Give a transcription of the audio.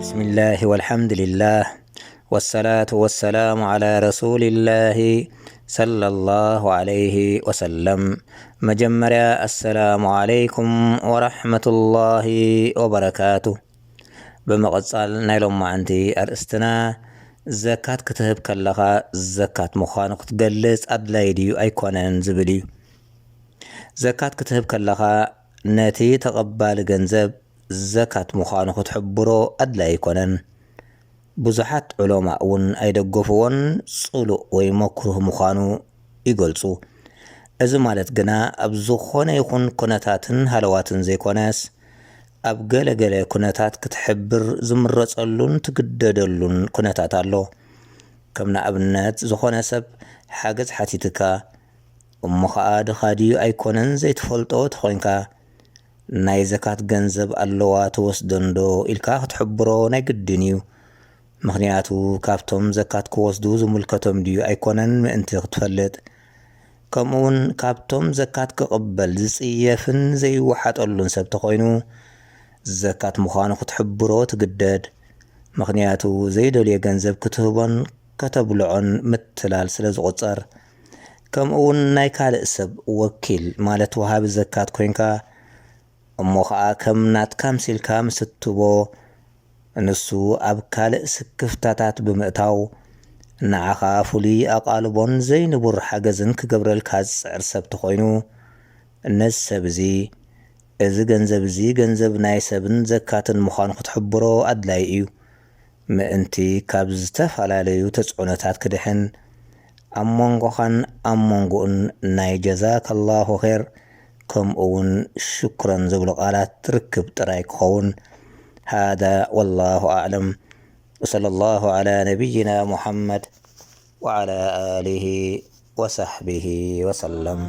بسم الله والحمد لله والصلاة والسلام على رسول الله صلى الله عليه وسلم. መጀመርያ السلام عليكم ورحمة الله وبركاته. ብምቕጻል ናይ ሎማዓንቲ ኣርእስትና ዘካት ክትህብ ከለኻ ዘካት ምዃኑ ክትገልጽ ኣድላይ ድዩ ኣይኮነን ዝብል እዩ። ዘካት ክትህብ ከለኻ ነቲ ተቐባሊ ገንዘብ ዘካት ምዃኑ ክትሕብሮ ኣድላይ ኣይኮነን። ብዙሓት ዑለማእ እውን ኣይደገፍዎን፣ ጽሉእ ወይ መክሩህ ምዃኑ ይገልጹ። እዚ ማለት ግና ኣብ ዝኾነ ይኹን ኩነታትን ሃለዋትን ዘይኮነስ፣ ኣብ ገለ ገለ ኩነታት ክትሕብር ዝምረጸሉን ትግደደሉን ኩነታት ኣሎ። ከም ንኣብነት ዝኾነ ሰብ ሓገዝ ሓቲትካ፣ እሞ ኸኣ ድኻ ድዩ ኣይኮነን ዘይትፈልጦ ተኾይንካ፣ ናይ ዘካት ገንዘብ ኣለዋ ትወስደንዶ ኢልካ ክትሕብሮ ናይ ግድን እዩ። ምኽንያቱ ካብቶም ዘካት ክወስዱ ዝምልከቶም ድዩ ኣይኮነን ምእንቲ ክትፈልጥ። ከምኡውን ካብቶም ዘካት ክቕበል ዝጽየፍን ዘይወሓጠሉን ሰብ ተኾይኑ፣ ዘካት ምዃኑ ክትሕብሮ ትግደድ። ምኽንያቱ ዘይደልዮ ገንዘብ ክትህቦን ከተብልዖን ምትላል ስለ ዝቑጸር። ከምኡውን ናይ ካልእ ሰብ ወኪል ማለት ወሃቢ ዘካት ኮይንካ፣ እሞ ኸኣ ከም ናትካ ኣምሲልካ ምስ እትቦ፣ ንሱ ኣብ ካልእ ስክፍታታት ብምእታው፣ ንዓኻ ፍሉይ ኣቓልቦን ዘይንቡር ሓገዝን ክገብረልካ ዝጽዕር ሰብ ተኾይኑ፣ ነዚ ሰብ እዚ፣ እዚ ገንዘብ እዚ ገንዘብ ናይ ሰብን ዘካትን ምዃኑ ክትሕብሮ ኣድላዪ እዩ። ምእንቲ ካብ ዝተፈላለዩ ተጽዕኖታት ክድሕን፣ ኣብ መንጎኻን ኣብ መንጎኡን ናይ ጀዛከላሁ ኸይር ከምኡ እውን ሽኩረን ዝብሉ ቃላት ርክብ ጥራይ ክኸውን። هذا والله أعلم، وصلى الله على نبينا محمد وعلى آله وصحبه وسلم.